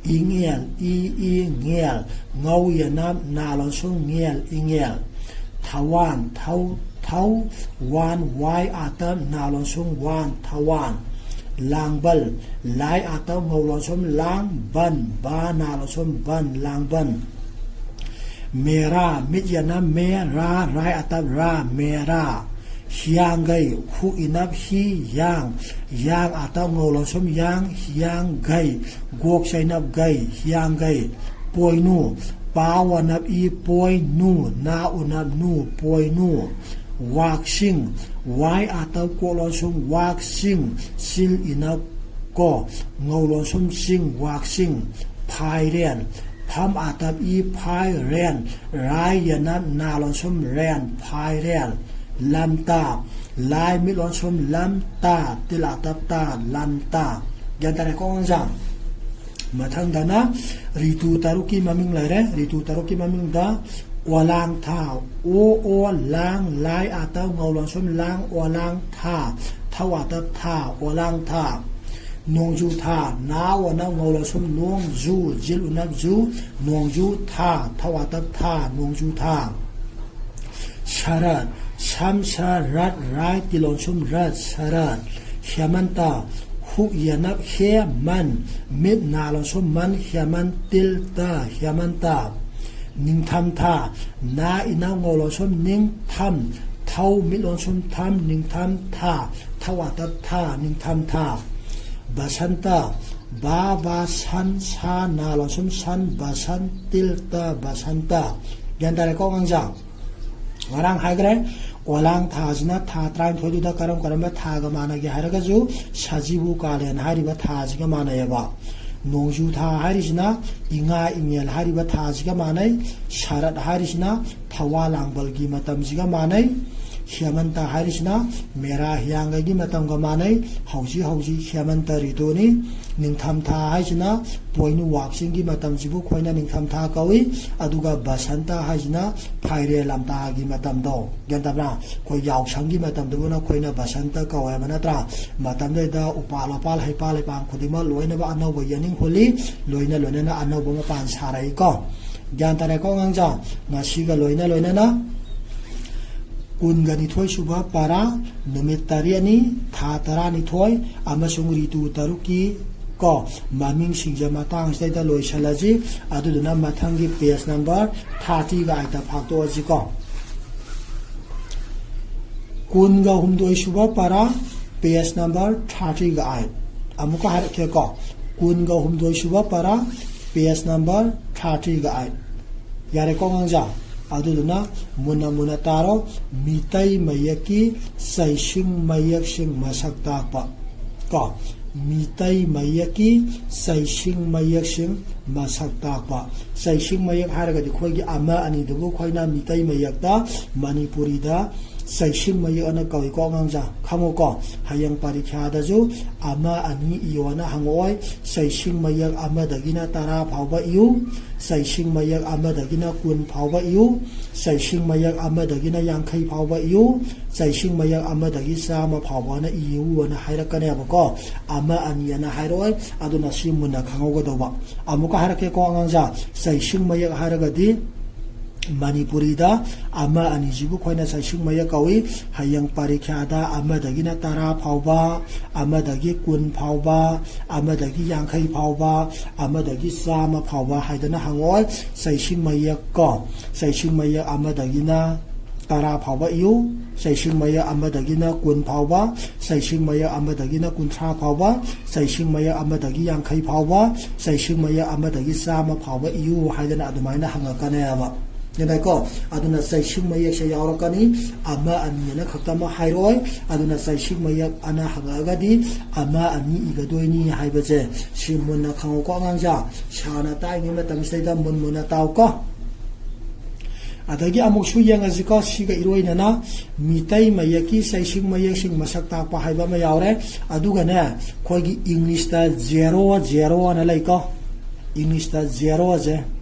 ꯏꯉꯦꯜ, ꯏ ꯏ ꯉꯦꯜ, ꯉꯧ ꯌꯦꯅꯥꯞ ꯅꯥ ꯂꯣꯟꯁꯨꯝ ꯉꯦꯜ, ꯏꯉꯦꯜ꯫ ꯊꯋꯥꯟ, ꯊꯧ ꯊꯧ, ꯋꯥꯟ ꯋꯥꯏ ꯑꯥꯇꯞ ꯅꯥ ꯂꯣꯟꯁꯨꯝ ꯋꯥꯟ, ꯊꯋꯥꯟ꯫ ꯂꯥꯡꯕꯜ, ꯂꯥꯏ ꯑꯥꯇꯞ ꯉꯧ ꯂꯣꯟꯁꯨꯝ ꯂꯥꯡ, ꯕꯟ, ꯕꯥ ꯅꯥ ꯂꯣꯟꯁꯨꯝ ꯕꯟ, ꯂꯥꯡꯕꯟ꯫ ꯃꯦꯔꯥ, ꯃꯤꯠ ꯌꯦꯅꯥꯞ ꯃꯦ, ꯔꯥ, ꯔꯥꯏ ꯑꯥꯇꯞ ꯔꯥ, ꯃꯦꯔꯥ꯫ ꯍꯤꯌꯥꯡꯒꯩ, ꯍꯨꯛ ꯏꯅꯞ ꯍꯤ, ꯌꯥꯡ, ꯌꯥꯡ ꯑꯥꯇꯞ ꯉꯧ ꯂꯣꯟꯁꯨꯝ ꯌꯥꯡ, ꯍꯤꯌꯥꯡꯒꯩ, ꯒꯣꯛ ꯆꯩꯅꯞ ꯒꯩ, ꯍꯤꯌꯥꯡꯒꯩ꯫ ꯄꯣꯏꯅꯨ, ꯄꯥ ꯋꯥꯅꯞ ꯏ, ꯄꯣꯏ, ꯅꯨ, ꯅꯥ ꯎꯅꯞ ꯅꯨ, ꯄꯣꯏꯅꯨ꯫ ꯋꯥꯛꯁꯤꯡ, ꯋꯥꯏ ꯑꯥꯇꯞ ꯀꯣꯛ ꯂꯣꯟꯁꯨꯝ ꯋꯥꯛꯁꯤꯡ, ꯁꯤꯜ ꯏꯅꯞ ꯀꯣ, ꯉꯧ ꯂꯣꯟꯁꯨꯝ ꯁꯤꯡ, ꯋꯥꯛꯁꯤꯡ꯫ ꯐꯥꯏꯔꯦꯟ, ꯐꯝ ꯑꯥꯇꯞ ꯏ, ꯐꯥꯏ, ꯔꯦꯟ, ꯔꯥꯏ ꯌꯦꯅꯞ ꯅꯥ ꯂꯣꯟꯁꯨꯝ ꯔꯦꯟ, ꯐꯥꯏꯔꯦꯟ꯫ ꯂꯝꯇꯥ, ꯂꯥꯏ ꯃꯤꯠ ꯂꯣꯟꯁꯨꯝ ꯂꯝ, ꯇꯥ, ꯇꯤꯜ ꯑꯥꯇꯞ ꯇꯥ, ꯂꯝꯇꯥ꯫ ꯒ꯭ꯌꯥꯟ ꯇꯥꯔꯦꯀꯣ ꯑꯉꯥꯡꯁꯥ? ꯃꯊꯪꯗꯅ ꯔꯤꯇꯨ ꯇꯔꯨꯛꯀꯤ ꯃꯃꯤꯡ ꯂꯩꯔꯦ꯫ ꯔꯤꯇꯨ ꯇꯔꯨꯛꯀꯤ ꯃꯃꯤꯡꯗ ꯑꯣꯂꯥꯡ ꯊꯥ, ꯑꯣ ꯑꯣ ꯂꯥꯡ, ꯂꯥꯏ ꯑꯥꯇꯞ ꯉꯧ ꯂꯣꯟꯁꯨꯝ ꯂꯥꯡ, ꯑꯣꯂꯥꯡ ꯊꯥ, ꯊꯧ ꯑꯥꯇꯞ ꯊꯥ, ꯑꯣꯂꯥꯡ ꯊꯥ꯫ ꯅꯣꯡꯖꯨ ꯊꯥ, ꯅꯥ ꯎꯅꯞ ꯉꯧ ꯂꯣꯟꯁꯨꯝ ꯅꯣꯡ, ꯖꯨ, ꯖꯤꯜ ꯎꯅꯞ ꯖꯨ, ꯅꯣꯡꯖꯨ ꯊꯥ, ꯊꯧ ꯑꯥꯇꯞ ꯊꯥ, ꯅꯣꯡꯖꯨ ꯊꯥ꯫ ꯁꯔꯠ, ꯁꯝ ꯁ ꯔꯠ, ꯔꯥꯏ ꯇꯤꯜ ꯂꯣꯟꯁꯨꯝ ꯔꯠ, ꯁꯔꯠ꯫ ꯍꯦꯃꯟꯇ, ꯍꯨꯛ ꯌꯦꯅꯞ ꯍꯦ, ꯃꯟ, ꯃꯤꯠ ꯅꯥ ꯂꯣꯟꯁꯨꯝ ꯃꯟ, ꯍꯦꯃꯟ ꯇꯤꯜ ꯇ, ꯍꯦꯃꯟꯇ꯫ ꯅꯤꯡꯊꯝꯊꯥ, ꯅꯥ ꯏꯅꯞ ꯉꯧ ꯂꯣꯟꯁꯨꯝ ꯅꯤꯡ, ꯊꯝ, ꯊꯧ ꯃꯤꯠ ꯂꯣꯟꯁꯨꯝ ꯊꯝ, ꯅꯤꯡꯊꯝ ꯊꯥ, ꯊꯧ ꯑꯥꯇꯞ ꯊꯥ, ꯅꯤꯡꯊꯝꯊꯥ꯫ ꯕꯁꯟꯇ, ꯕꯥ ꯕꯥ ꯁꯟ, ꯁꯥ ꯅꯥ ꯂꯣꯟꯁꯨꯝ ꯁꯟ, ꯕꯁꯟ ꯇꯤꯜ ꯇ, ꯕꯁꯟꯇ꯫ ꯒ꯭ꯌꯥꯟ ꯇꯥꯔꯦꯀꯣ ꯑꯉꯥꯡꯁꯥ? ꯉꯔꯥꯡ ꯍꯥꯏꯈ꯭ꯔꯦ, ꯄꯣꯂꯥꯡ ꯊꯥꯁꯤꯅ ꯊꯥ ꯇꯔꯥꯅꯤꯊꯣꯏꯗꯨꯗ ꯀꯔꯝ ꯀꯔꯝꯕ ꯊꯥꯒ ꯃꯥꯟꯅꯒꯦ ꯍꯥꯏꯔꯒꯁꯨ ꯁꯖꯤꯕꯨ ꯀꯥꯂꯦꯟ ꯍꯥꯏꯔꯤꯕ ꯊꯥꯁꯤꯒ ꯃꯥꯟꯅꯩꯑꯕ꯫ ꯅꯣꯡꯖꯨ ꯊꯥ ꯍꯥꯏꯔꯤꯁꯤꯅ ꯏꯉꯥ ꯏꯉꯦꯜ ꯍꯥꯏꯔꯤꯕ ꯊꯥꯁꯤꯒ ꯃꯥꯟꯅꯩ꯫ ꯁꯔꯠ ꯍꯥꯏꯔꯤꯁꯤꯅ ꯊꯋꯥ ꯂꯥꯡꯕꯜꯒꯤ ꯃꯇꯝꯁꯤꯒ ꯃꯥꯟꯅꯩ꯫ ꯍꯦꯃꯟꯇ ꯍꯥꯏꯔꯤꯁꯤꯅ ꯃꯦꯔꯥ ꯍꯤꯌꯥꯡꯒꯩꯒꯤ ꯃꯇꯝꯒ ꯃꯥꯟꯅꯩ꯫ ꯍꯧꯖꯤꯛ ꯍꯧꯖꯤꯛ ꯍꯦꯃꯟꯇ ꯔꯤꯇꯨꯅꯤ꯫ ꯅꯤꯡꯊꯝꯊꯥ ꯍꯥꯏꯁꯤꯅ ꯄꯣꯏꯅꯨ ꯋꯥꯛꯆꯤꯡꯒꯤ ꯃꯇꯝꯁꯤꯕꯨ ꯑꯩꯈꯣꯏꯅ ꯅꯤꯡꯊꯝꯊꯥ ꯀꯧꯏ꯫ ꯑꯗꯨꯒ ꯕꯁꯟꯇ ꯍꯥꯏꯁꯤꯅ ꯐꯥꯏꯔꯦꯜ ꯂꯝꯇꯥꯒꯤ ꯃꯇꯝꯗꯣ, ꯒ꯭ꯌꯥꯟ ꯇꯥꯕ꯭ꯔꯥ? ꯑꯩꯈꯣꯏ ꯌꯥꯎꯁꯪꯒꯤ ꯃꯇꯝꯗꯨꯕꯨꯅ ꯑꯩꯈꯣꯏꯅ ꯕꯁꯟꯇ ꯀꯧꯋꯦꯕ, ꯅꯠꯇ꯭ꯔꯥ? ꯃꯇꯝꯗꯨꯗ ꯎꯄꯥꯜ ꯋꯥꯄꯥꯜ ꯍꯩꯄꯥꯜ ꯂꯩꯄꯥꯜ ꯈꯨꯗꯤꯡꯃꯛ ꯂꯣꯏꯅꯃꯛ ꯑꯅꯧꯕ ꯌꯦꯅꯤꯡ ꯍꯨꯜꯂꯤ, ꯂꯣꯏꯅ ꯂꯣꯏꯅꯅ ꯑꯅꯧꯕ ꯃꯄꯥꯟ ꯁꯥꯔꯛꯏꯀꯣ꯫ ꯒ꯭ꯌꯥꯟ ꯇꯥꯔꯦꯀꯣ ꯑꯉꯥꯡꯖꯥ? ꯉꯁꯤꯒ ꯂꯣꯏꯅ ꯂꯣꯏꯅꯅ ꯀꯨꯟꯒ ꯅꯤꯊꯣꯏ ꯁꯨꯕ ꯄꯔꯥ, ꯅꯨꯃꯤꯠ ꯇꯔꯦꯠꯅꯤ, ꯊꯥ ꯇꯔꯥꯅꯤꯊꯣꯏ ꯑꯃꯁꯨꯡ ꯔꯤꯇꯨ ꯇꯔꯨꯛꯀꯤ ꯀꯣ ꯃꯃꯤꯡꯁꯤꯡꯁꯦ ꯃꯇꯥꯡꯁꯤꯗꯩꯗ ꯂꯣꯏꯁꯤꯜꯂꯁꯤ꯫ ꯑꯗꯨꯗꯨꯅ ꯃꯊꯪꯒꯤ page number thirty-eight ꯐꯥꯛꯇꯣꯛꯑꯁꯤꯀꯣ꯫ ꯀꯨꯟꯒ ꯍꯨꯝꯗꯣꯏ ꯁꯨꯕ ꯄꯔꯥ, page number thirty-eight꯫ ꯑꯃꯨꯛꯀ ꯍꯥꯏꯔꯛꯀꯦꯀꯣ, ꯀꯨꯟꯒ ꯍꯨꯝꯗꯣꯏ ꯁꯨꯕ ꯄꯔꯥ, page number thirty-eight꯫ ꯌꯥꯔꯦꯀꯣ ꯑꯉꯥꯡꯖꯥ? ꯑꯗꯨꯗꯨꯅ ꯃꯨꯟꯅ ꯃꯨꯟꯅ ꯇꯥꯔꯣ꯫ ꯃꯤꯇꯩ ꯃꯌꯦꯛꯀꯤ ꯆꯩꯁꯤꯡ ꯃꯌꯦꯛꯁꯤꯡ ꯃꯁꯛ ꯇꯥꯛꯄ ꯀꯣ꯫ ꯃꯤꯇꯩ ꯃꯌꯦꯛꯀꯤ ꯆꯩꯁꯤꯡ ꯃꯌꯦꯛꯁꯤꯡ ꯃꯁꯛ ꯇꯥꯛꯄ꯫ ꯆꯩꯁꯤꯡ ꯃꯌꯦꯛ ꯍꯥꯏꯔꯒꯗꯤ ꯑꯩꯈꯣꯏꯒꯤ ꯑꯃ ꯑꯅꯤꯗꯨꯕꯨ ꯑꯩꯈꯣꯏꯅ ꯃꯤꯇꯩ ꯃꯌꯦꯛꯇ, ꯃꯅꯤꯄꯨꯔꯤꯗ ꯆꯩꯁꯤꯡ ꯃꯌꯦꯛ ꯑꯅ ꯀꯧꯏꯀꯣ ꯑꯉꯥꯡꯖꯥ, ꯈꯪꯉꯨꯀꯣ꯫ ꯍꯌꯦꯡ ꯄꯔꯤꯈ꯭ꯌꯥꯗꯁꯨ ꯑꯃ ꯑꯅꯤ ꯏꯌꯣꯅ ꯍꯪꯉꯛꯑꯣꯏ꯫ ꯆꯩꯁꯤꯡ ꯃꯌꯦꯛ ꯑꯃꯗꯒꯤꯅ ꯇꯔꯥ ꯐꯥꯎꯕ ꯏꯌꯨ, ꯆꯩꯁꯤꯡ ꯃꯌꯦꯛ ꯑꯃꯗꯒꯤꯅ ꯀꯨꯟ ꯐꯥꯎꯕ ꯏꯌꯨ, ꯆꯩꯁꯤꯡ ꯃꯌꯦꯛ ꯑꯃꯗꯒꯤꯅ ꯌꯥꯡꯈꯩ ꯐꯥꯎꯕ ꯏꯌꯨ, ꯆꯩꯁꯤꯡ ꯃꯌꯦꯛ ꯑꯃꯗꯒꯤ ꯆꯥꯝꯃ ꯐꯥꯎꯕꯅ ꯏꯌꯨꯅ ꯍꯥꯏꯔꯛꯀꯅꯦꯕꯀꯣ꯫ ꯑꯃ ꯑꯅꯤ ꯑꯅ ꯍꯥꯏꯔꯛꯑꯣꯏ꯫ ꯑꯗꯨꯅ ꯁꯤ ꯃꯨꯟꯅ ꯈꯪꯍꯧꯒꯗꯧꯕ꯫ ꯑꯃꯨꯛꯀ ꯍꯥꯏꯔꯛꯀꯦꯀꯣ ꯑꯉꯥꯡꯖꯥ, ꯆꯩꯁꯤꯡ ꯃꯌꯦꯛ ꯍꯥꯏꯔꯒꯗꯤ ꯃꯅꯤꯄꯨꯔꯤꯗ ꯑꯃ ꯑꯅꯤꯁꯤꯕꯨ ꯑꯩꯈꯣꯏꯅ ꯆꯩꯁꯤꯡ ꯃꯌꯦꯛ ꯀꯧꯏ꯫ ꯍꯌꯦꯡ ꯄꯔꯤꯈ꯭ꯌꯥꯗ ꯑꯃꯗꯒꯤꯅ ꯇꯔꯥ ꯐꯥꯎꯕ, ꯑꯃꯗꯒꯤ ꯀꯨꯟ ꯐꯥꯎꯕ, ꯑꯃꯗꯒꯤ ꯌꯥꯡꯈꯩ ꯐꯥꯎꯕ, ꯑꯃꯗꯒꯤ ꯆꯥꯝꯃ ꯐꯥꯎꯕ ꯍꯥꯏꯗꯅ ꯍꯪꯉꯛꯑꯣꯏ꯫ ꯆꯩꯁꯤꯡ ꯃꯌꯦꯛ ꯀꯣ, ꯆꯩꯁꯤꯡ ꯃꯌꯦꯛ ꯑꯃꯗꯒꯤꯅ ꯇꯔꯥ ꯐꯥꯎꯕ ꯏꯌꯨ, ꯆꯩꯁꯤꯡ ꯃꯌꯦꯛ ꯑꯃꯗꯒꯤꯅ ꯀꯨꯟ ꯐꯥꯎꯕ, ꯆꯩꯁꯤꯡ ꯃꯌꯦꯛ ꯑꯃꯗꯒꯤꯅ ꯀꯨꯟꯊ꯭ꯔꯥ ꯐꯥꯎꯕ, ꯆꯩꯁꯤꯡ ꯃꯌꯦꯛ ꯑꯃꯗꯒꯤ ꯌꯥꯡꯈꯩ ꯐꯥꯎꯕ, ꯆꯩꯁꯤꯡ ꯃꯌꯦꯛ ꯑꯃꯗꯒꯤ ꯆꯥꯝꯃ ꯐꯥꯎꯕ ꯏꯌꯨ ꯍꯥꯏꯗꯅ ꯑꯗꯨꯃꯥꯏꯅ ꯍꯪꯉꯛꯀꯅꯦꯕ꯫ ꯒ꯭ꯌꯥꯟ ꯇꯥꯏꯀꯣ? ꯑꯗꯨꯅ ꯆꯩꯁꯤꯡ ꯃꯌꯦꯛꯁꯦ ꯌꯥꯎꯔꯛꯀꯅꯤ, ꯑꯃ ꯑꯅꯤ ꯑꯅ ꯈꯛꯇꯃꯛ ꯍꯥꯏꯔꯛꯑꯣꯏ꯫ ꯑꯗꯨꯅ ꯆꯩꯁꯤꯡ ꯃꯌꯦꯛ ꯑꯅ ꯍꯪꯉꯛꯑꯒꯗꯤ ꯑꯃ ꯑꯅꯤ ꯏꯒꯗꯣꯏꯅꯤ ꯍꯥꯏꯕꯁꯦ ꯁꯤ ꯃꯨꯟꯅ ꯈꯪꯉꯨꯀꯣ ꯑꯉꯥꯡꯁꯥ꯫ ꯁꯥꯔꯅ ꯇꯥꯛꯏꯉꯩ ꯃꯇꯝꯁꯤꯗꯩꯗ ꯃꯨꯟ ꯃꯨꯟꯅ ꯇꯥꯎꯀꯣ꯫ ꯑꯗꯒꯤ ꯑꯃꯨꯛꯁꯨ ꯌꯦꯡꯉꯁꯤꯀꯣ, ꯁꯤꯒ ꯏꯔꯣꯏꯅꯅ ꯃꯤꯇꯩ ꯃꯌꯦꯛꯀꯤ ꯆꯩꯁꯤꯡ ꯃꯌꯦꯛꯁꯤꯡ ꯃꯁꯛ ꯇꯥꯛꯄ ꯍꯥꯏꯕ ꯑꯃ ꯌꯥꯎꯔꯦ꯫ ꯑꯗꯨꯒꯅꯦ, ꯑꯩꯈꯣꯏꯒꯤ ꯏꯪꯂꯤꯁꯇ zero zero ꯑꯅ ꯂꯩꯀꯣ꯫ ꯏꯪꯂꯤꯁꯇ zeroꯁꯦ,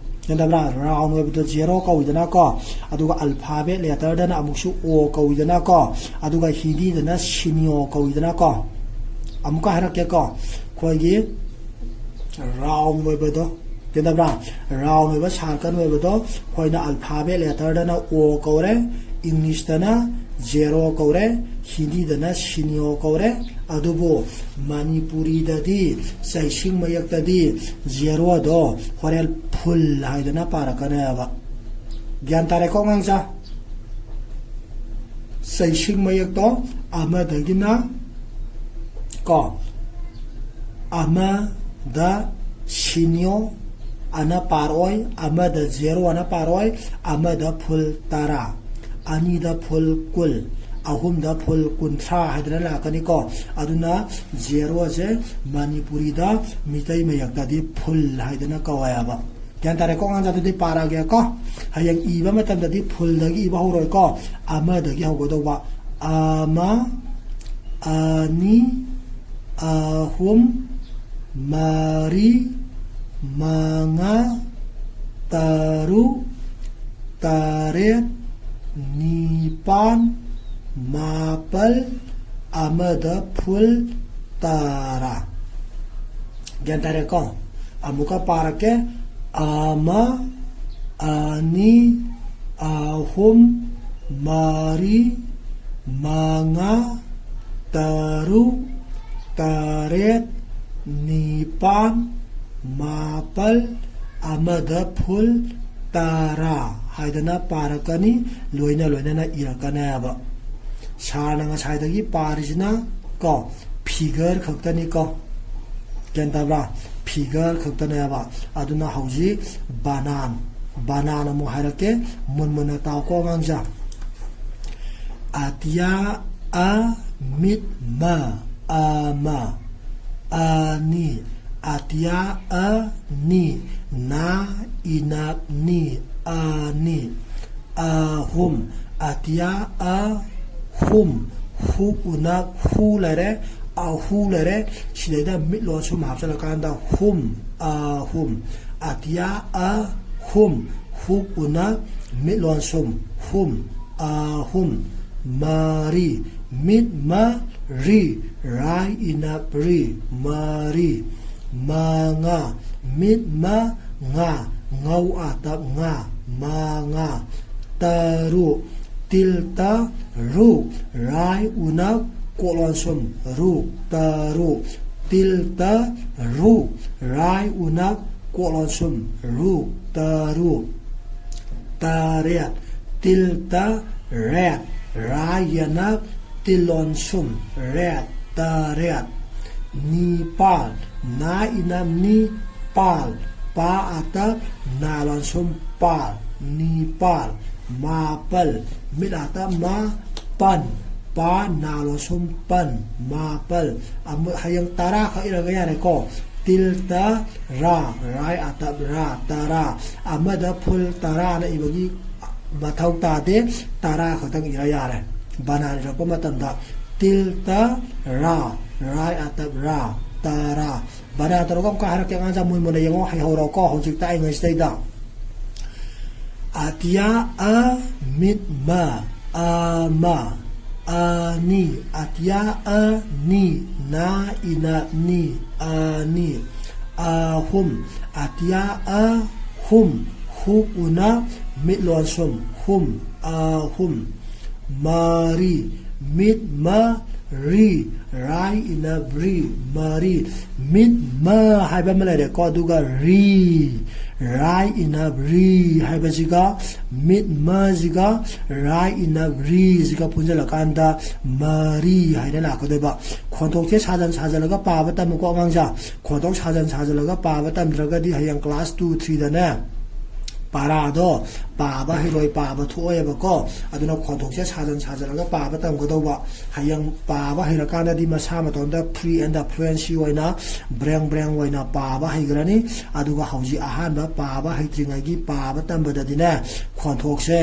ꯒ꯭ꯌꯥꯟ ꯇꯥꯕ꯭ꯔꯥ? Round ꯑꯣꯏꯕꯗꯣ zero ꯀꯧꯏꯗꯅꯀꯣ꯫ ꯑꯗꯨꯒ alphabet letterꯗꯅ ꯑꯃꯨꯛꯁꯨ O ꯀꯧꯏꯗꯅꯀꯣ꯫ ꯑꯗꯨꯒ ꯍꯤꯟꯗꯤꯗꯅ ꯁꯤꯅꯤꯌꯣ ꯀꯧꯏꯗꯅꯀꯣ꯫ ꯑꯃꯨꯛꯀ ꯍꯥꯏꯔꯛꯀꯦꯀꯣ, ꯑꯩꯈꯣꯏꯒꯤ round ꯑꯣꯏꯕꯗꯣ, ꯒ꯭ꯌꯥꯟ ꯇꯥꯕ꯭ꯔꯥ? Round ꯑꯣꯏꯕ circle ꯑꯣꯏꯕꯗꯣ ꯑꯩꯈꯣꯏꯅ alphabet letterꯗꯅ O ꯀꯧꯔꯦ, ꯏꯪꯂꯤꯁꯇꯅ zero ꯀꯧꯔꯦ, ꯍꯤꯟꯗꯤꯗꯅ ꯁꯤꯅꯤꯌꯣ ꯀꯧꯔꯦ꯫ ꯑꯗꯨꯕꯨ ꯃꯅꯤꯄꯨꯔꯤꯗꯗꯤ, ꯆꯩꯁꯤꯡ ꯃꯌꯦꯛꯇꯗꯤ zeroꯗꯣ ꯍꯣꯔꯦꯟ full ꯍꯥꯏꯗꯅ ꯄꯥꯔꯛꯀꯅꯦꯕ꯫ ꯒ꯭ꯌꯥꯟ ꯇꯥꯔꯦꯀꯣ ꯑꯉꯥꯡꯁꯥ? ꯆꯩꯁꯤꯡ ꯃꯌꯦꯛꯇꯣ ꯑꯃꯗꯒꯤꯅ ꯀꯣ, ꯑꯃꯗ ꯁꯤꯅꯤꯌꯣ ꯑꯅ ꯄꯥꯔꯛꯑꯣꯏ, ꯑꯃꯗ zero ꯑꯅ ꯄꯥꯔꯛꯑꯣꯏ, ꯑꯃꯗ full ꯇꯔꯥ, ꯑꯅꯤꯗ full ꯀꯨꯟ, ꯑꯍꯨꯝꯗ full ꯀꯨꯟꯊ꯭ꯔꯥ ꯍꯥꯏꯗꯅ ꯂꯥꯛꯀꯅꯤꯀꯣ꯫ ꯑꯗꯨꯅ zeroꯁꯦ ꯃꯅꯤꯄꯨꯔꯤꯗ, ꯃꯤꯇꯩ ꯃꯌꯦꯛꯇꯗꯤ full ꯍꯥꯏꯗꯅ ꯀꯧꯋꯦꯕ꯫ ꯒ꯭ꯌꯥꯟ ꯇꯥꯔꯦꯀꯣ ꯑꯉꯥꯡꯁꯥ? ꯑꯗꯨꯗꯤ ꯄꯥꯔꯛꯑꯒꯦꯀꯣ꯫ ꯍꯌꯦꯡ ꯏꯕ ꯃꯇꯝꯗꯗꯤ fullꯗꯒꯤ ꯏꯕ ꯍꯧꯔꯣꯏꯀꯣ꯫ ꯑꯃꯗꯒꯤ ꯍꯧꯒꯗꯧꯕ꯫ ꯑꯃ, ꯑꯅꯤ, ꯑꯍꯨꯝ, ꯃꯔꯤ, ꯃꯉꯥ, ꯇꯔꯨꯛ, ꯇꯔꯦꯠ, ꯅꯤꯄꯥꯟ, ꯃꯥꯄꯜ, ꯑꯃꯗ full ꯇꯔꯥ꯫ ꯒ꯭ꯌꯥꯟ ꯇꯥꯔꯦꯀꯣ? ꯑꯃꯨꯛꯀ ꯄꯥꯔꯛꯀꯦ꯫ ꯑꯃ, ꯑꯅꯤ, ꯑꯍꯨꯝ, ꯃꯔꯤ, ꯃꯉꯥ, ꯇꯔꯨꯛ, ꯇꯔꯦꯠ, ꯅꯤꯄꯥꯟ, ꯃꯥꯄꯜ, ꯑꯃꯗ full ꯇꯔꯥ ꯍꯥꯏꯗꯅ ꯄꯥꯔꯛꯀꯅꯤ, ꯂꯣꯏꯅ ꯂꯣꯏꯅꯅ ꯏꯔꯛꯀꯅꯦꯕ꯫ ꯁꯥꯔꯅ ꯉꯁꯥꯏꯗꯒꯤ ꯄꯥꯔꯤꯁꯤꯅ ꯀꯣ, figure ꯈꯛꯇꯅꯤꯀꯣ꯫ ꯒ꯭ꯌꯥꯟ ꯇꯥꯕ꯭ꯔꯥ? Figure ꯈꯛꯇꯅꯦꯕ꯫ ꯑꯗꯨꯅ ꯍꯧꯖꯤꯛ ꯕꯅꯥꯟ, ꯕꯅꯥꯟ ꯑꯃꯨꯛ ꯍꯥꯏꯔꯛꯀꯦ, ꯃꯨꯟ ꯃꯨꯟꯅ ꯇꯥꯎꯀꯣ ꯑꯉꯥꯡꯁꯦ꯫ ꯑꯇꯤꯌꯥ ꯑꯃꯤꯠ ꯃ, ꯑꯃ, ꯑꯅꯤ, ꯑꯇꯤꯌꯥ ꯑꯅꯤ, ꯅ ꯏꯅꯞ ꯅꯤ, ꯑꯅꯤ, ꯑꯍꯨꯝ, ꯑꯇꯤꯌꯥ ꯑꯍꯨꯝ, ꯍꯨꯛ ꯎꯅꯞ ꯍꯨ ꯂꯩꯔꯦ, ꯑꯍꯨ ꯂꯩꯔꯦ, ꯁꯤꯗꯩꯗ ꯃꯤꯠ ꯂꯣꯟꯁꯨꯝ ꯍꯥꯞꯆꯤꯜꯂꯀꯥꯟꯗ ꯍꯨꯝ, ꯑꯍꯨꯝ, ꯑꯇꯤꯌꯥ ꯑꯍꯨꯝ, ꯍꯨꯛ ꯎꯅꯞ ꯃꯤꯠ ꯂꯣꯟꯁꯨꯝ ꯍꯨꯝ, ꯑꯍꯨꯝ, ꯃꯔꯤ, ꯃꯤꯠ ꯃ ꯔꯤ, ꯔꯥꯏ ꯏꯅꯞ ꯔꯤ, ꯃꯔꯤ, ꯃꯉꯥ, ꯃꯤꯠ ꯃ ꯉꯥ, ꯉꯧ ꯑꯥꯇꯞ ꯉꯥ, ꯃꯉꯥ, ꯇꯔꯨꯛ, ꯇꯤꯜ ꯇ ꯔꯨꯛ, ꯔꯥꯏ ꯎꯅꯞ ꯀꯣꯛ ꯂꯣꯟꯁꯨꯝ ꯔꯨꯛ, ꯇꯔꯨꯛ, ꯇꯤꯜ ꯇ ꯔꯨꯛ, ꯔꯥꯏ ꯎꯅꯞ ꯀꯣꯛ ꯂꯣꯟꯁꯨꯝ ꯔꯨꯛ, ꯇꯔꯨꯛ, ꯇꯔꯦꯠ, ꯇꯤꯜ ꯇ ꯔꯦꯠ, ꯔꯥꯏ ꯌꯦꯅꯞ ꯇꯤꯜ ꯂꯣꯟꯁꯨꯝ ꯔꯦꯠ, ꯇꯔꯦꯠ, ꯅꯤꯄꯥꯜ, ꯅ ꯏꯅꯞ ꯅꯤ, ꯄꯥꯜ, ꯄ ꯑꯥꯇꯞ ꯅ ꯂꯣꯟꯁꯨꯝ ꯄꯥꯜ, ꯅꯤꯄꯥꯜ, ꯃꯥꯄꯜ, ꯃꯤꯠ ꯑꯥꯇꯞ ꯃ, ꯄꯟ, ꯄ ꯅ ꯂꯣꯟꯁꯨꯝ ꯄꯟ, ꯃꯥꯄꯜ꯫ ꯑꯃꯨꯛ ꯍꯌꯦꯡ ꯇꯔꯥ ꯈꯛ ꯏꯔꯒ ꯌꯥꯔꯦꯀꯣ꯫ ꯇꯤꯜ ꯇ ꯔꯥ, ꯔꯥꯏ ꯑꯥꯇꯞ ꯔꯥ, ꯇꯔꯥ꯫ ꯑꯃꯗ ꯐꯨꯜ ꯇꯔꯥꯅ ꯏꯕꯒꯤ ꯃꯊꯧ ꯇꯥꯗꯦ, ꯇꯔꯥ ꯈꯛꯇꯪ ꯏꯔ ꯌꯥꯔꯦ꯫ ꯕꯅꯥꯟ ꯏꯔꯛꯄ ꯃꯇꯝꯗ ꯇꯤꯜ ꯇ ꯔꯥ, ꯔꯥꯏ ꯑꯥꯇꯞ ꯔꯥ, ꯇꯔꯥ꯫ ꯕꯅꯥꯟ ꯇꯧꯔꯒ ꯑꯃꯨꯛꯀ ꯍꯥꯏꯔꯛꯀꯦ, ꯑꯉꯥꯡꯁꯦ ꯃꯨꯟ ꯃꯨꯟꯅ ꯌꯦꯡꯉꯣ, ꯍꯩꯍꯧꯔꯣꯀꯣ ꯍꯧꯖꯤꯛꯇ ꯑꯩ ꯉꯁꯤꯗꯩꯗ꯫ ꯑꯇꯤꯌꯥ ꯑꯃꯤꯠ ꯃ, ꯑꯃ, ꯑꯅꯤ, ꯑꯇꯤꯌꯥ ꯑꯅꯤ, ꯅ ꯏꯅꯞ ꯅꯤ, ꯑꯅꯤ, ꯑꯍꯨꯝ, ꯑꯇꯤꯌꯥ ꯑꯍꯨꯝ, ꯍꯨꯛ ꯎꯅꯞ ꯃꯤꯠ ꯂꯣꯟꯁꯨꯝ ꯍꯨꯝ, ꯑꯍꯨꯝ, ꯃꯔꯤ, ꯃꯤꯠ ꯃ ꯔꯤ, ꯔꯥꯏ ꯏꯅꯞ ꯔꯤ, ꯃꯔꯤ꯫ ꯃꯤꯠ ꯃ ꯍꯥꯏꯕ ꯑꯃ ꯂꯩꯔꯦꯀꯣ, ꯑꯗꯨꯒ ꯔꯤ, ꯔꯥꯏ ꯏꯅꯞ ꯔꯤ ꯍꯥꯏꯕꯁꯤꯒ ꯃꯤꯠ ꯃꯁꯤꯒ ꯔꯥꯏ ꯏꯅꯞ ꯔꯤꯁꯤꯒ ꯄꯨꯟꯁꯤꯜꯂꯀꯥꯟꯗ ꯃꯔꯤ ꯍꯥꯏꯅ ꯂꯥꯛꯀꯗꯣꯏꯕ꯫ ꯈꯣꯟꯊꯣꯛꯁꯦ ꯁꯥꯖꯟ ꯁꯥꯖꯜꯂꯒ ꯄꯥꯕ ꯇꯝꯃꯨꯀꯣ ꯑꯉꯥꯡꯁꯦ꯫ ꯈꯣꯟꯊꯣꯛ ꯁꯥꯖꯟ ꯁꯥꯖꯜꯂꯒ ꯄꯥꯕ ꯇꯝꯗ꯭ꯔꯒꯗꯤ ꯍꯌꯦꯡ ꯀ꯭ꯂꯥꯁ ꯇꯨ ꯊ꯭ꯔꯤꯗꯅꯦ ꯄꯥꯔꯥꯗꯣ ꯄꯥꯕ ꯍꯩꯔꯣꯏ, ꯄꯥꯕ ꯊꯣꯛꯑꯣꯏꯕꯀꯣ꯫ ꯑꯗꯨꯅ ꯈꯣꯟꯊꯣꯛꯁꯦ ꯁꯥꯖꯟ ꯁꯥꯖꯜꯂꯒ ꯄꯥꯕ ꯇꯝꯒꯗꯧꯕ꯫ ꯍꯌꯦꯡ ꯄꯥꯕ ꯍꯩꯔꯀꯥꯟꯗꯗꯤ ꯃꯁꯥ ꯃꯇꯣꯝꯇ free and fluency ꯑꯣꯏꯅ ꯕ꯭ꯔꯦꯡ ꯕ꯭ꯔꯦꯡ ꯑꯣꯏꯅ ꯄꯥꯕ ꯍꯩꯈ꯭ꯔꯅꯤ꯫ ꯑꯗꯨꯒ ꯍꯧꯖꯤꯛ ꯑꯍꯥꯟꯕ ꯄꯥꯕ ꯍꯩꯇ꯭ꯔꯤꯉꯩꯒꯤ ꯄꯥꯕ ꯇꯝꯕꯗꯗꯤꯅꯦ, ꯈꯣꯟꯊꯣꯛꯁꯦ